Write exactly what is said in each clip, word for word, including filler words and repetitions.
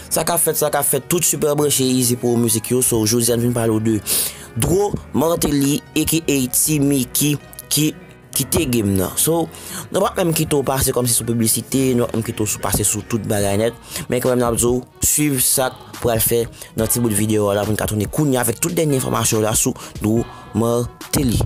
Sa k ap fèt, sa k ap fèt, tout sipè branche Easy Pro Music yo. So, jodi a n vin pale w de Dro Martelly, A K A T Mickey, ki kite game nan. So, nou p ap menm kite w pase kòmsi sou piblisite, nou p ap menm kite w sou, pase sou tout bagay nèt. Men kanmenm, n ap di w, swiv sa k pral fè nan ti bout videyo a la pou n ka tounen kounye a avèk tout dènye enfòmasyon la sou Dro Martelly.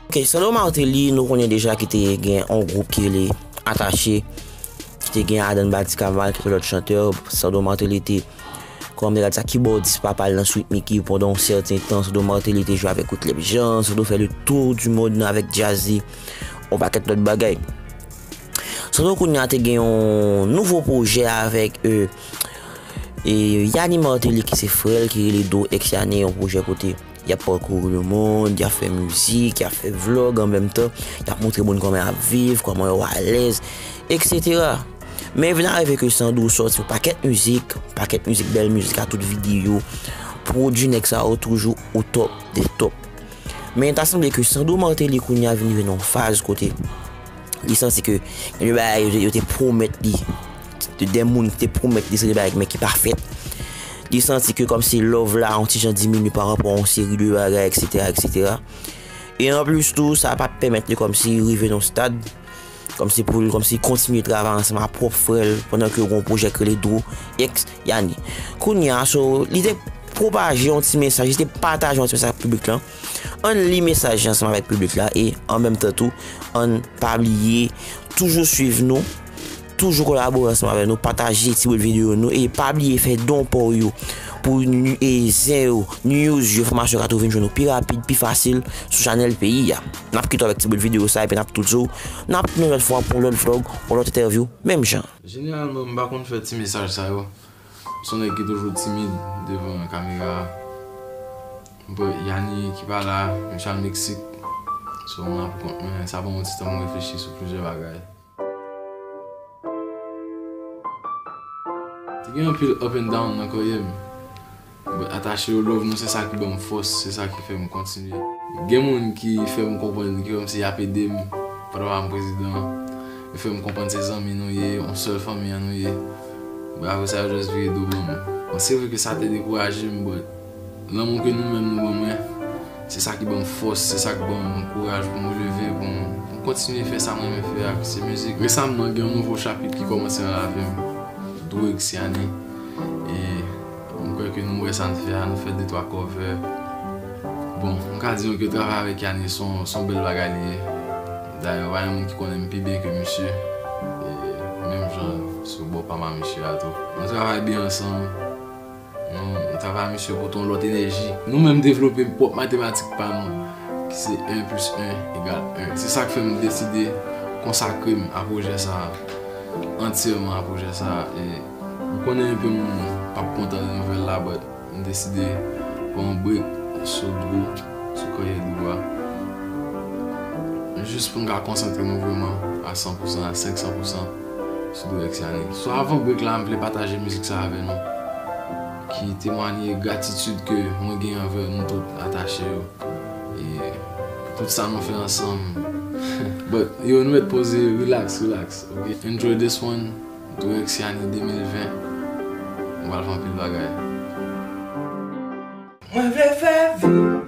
Ok, Sandro Martelly, nou konnen deja ki te gen yon gwoup ki rele Atache, ki te gen Adan Badi Kamal, ki te lòt chantè. Sandro Martelly te, kòman m te ka di sa, kibòdis papa l nan Sweet Mickey pandan yon sèten tan. Sandro Martelly te jwe avèk Wyclef Jean, Sandro fè le tour du monde nan avèk Jazzy, yon pakèt lòt bagay. Sandro kounye a te gen yon nouvo pwojè avèk, euh, e, Yanni Martelly ki se frè l, ki rele Dro Ex Yanni, yon pwojè kote y ap pakouri lemonn, y ap fè mizik, y ap fè vlòg an menm tan, y ap montre moun kòman y ap viv, kòman yo alèz, et cetera. Men vin arive ke Sandro sòti yon pakèt mizik, pakèt mizik, bèl mizik a tout videyo, pwodui nèg sa yo toujou o top de top. Men ta sanble ke Sandro Martelly kounye a vin rive nan yon faz kote li santi ke gen de bagay yo, yo te pwomèt li, de, de moun ki te pwomèt li, se de bagay men ki pa fèt. Li santi ke kòmsi love la yon ti jan diminye pa rapò a yon seri de bagay, et cetera, et cetera. E anplis tou, sa pa t pèmèt li kòmsi rive nan yon stad kòmsi pou l, kòmsi kontinye travay ansanm ak pwòp frè l, pandan ke yo gen yon pwojè ki rele Dro Ex Yanni. Kounye a, so, li te pwopaje yon ti mesaj, li te pataje yon ti mesaj ak piblik lan. Ann li mesaj lan ansanm avèk piblik la e an menm tan tou, ann pa bliye toujou swiv nou, toujou kolabore ansanm avèk nou, pataje ti bout videyo nou e pa bliye fè don pa w yo pou nou e zen yo, news yo, enfòmasyon ka tou vin jwenn nou pi rapid, pi fasil sou chanèl peyi a. N ap kite w avèk ti bout videyo sa epi n ap tou di w, n ap tounen lòt fwa pou yon lòt vlòg, yon lòt entèvyou, menm jan. Jeneralman, m pa konn fè ti mesaj sa yo. M se yon nèg ki toujou timid devan kamera a. M pa, Yanni ki pa la, misye al Meksik. So, mwen la pou kont mwen, sa ban m yon ti tan pou m reflechi sou plizyè bagay. Te gen anpil up and down nan karyè m. But Atache yo love nou, se sa ki ban m fòs, se sa ki fè m kontinye. Gen moun ki fè m konprann ki kòmsi y ap ede m pandan m prezidan. Yo fè m konprann se zanmi nou ye, yon sèl fanmi an nou ye. But apre sa, yo just vire do ban m. Bon, se vre ke sa te dekouraje m, but lanmou ke nou menm nou ban mwen, se sa ki ban m fòs, se sa ki ban m kouraj pou m leve, pou m, pou m kontinye fè sa mwen renmen fè a, ki se mizik. Resamman, gen yon nouvo chapit ki kòmanse nan lavi m. Dro Ex Yanni. E m kwè ke nou wè sa n fè a, nou fè de twa cover. Bon, m ka di nou ke travay avèk Yanni se yon, se yon bèl bagay li ye. Dayè, pa gen moun ki konnen m pi byen ke misye. E menm jan sou bò pa m a misye a tou. Nou travay byen ansanm. Nou, nou travay misye pote yon lòt enèji. Nou menm devlope pwòp matematik pa nou, ki se en plis en egal en. Se sa k fè m deside konsakre m a pwojè sa a, antyèman a pwojè sa a. E m konnen enpe moun p ap kontan de nouvèl la, but m deside pran yon break sou Dro, sou karyè Dro a. Jis pou n ka konsantre nou vrèman a san pou san, a senk san pou san sou Dro Ex Yanni. So, avan break la, m vle pataje mizik sa avè nou, ki temwanye gratitid ke mwen gen anvè nou tout Atache yo. E tout sa nou fè ansanm. But, yo, nou mèt poze, relax, relax, ok? Enjoy this one, Dro Ex Yanni de mil ven. Nou pral fè anpil bagay. Mwen vle fè vi.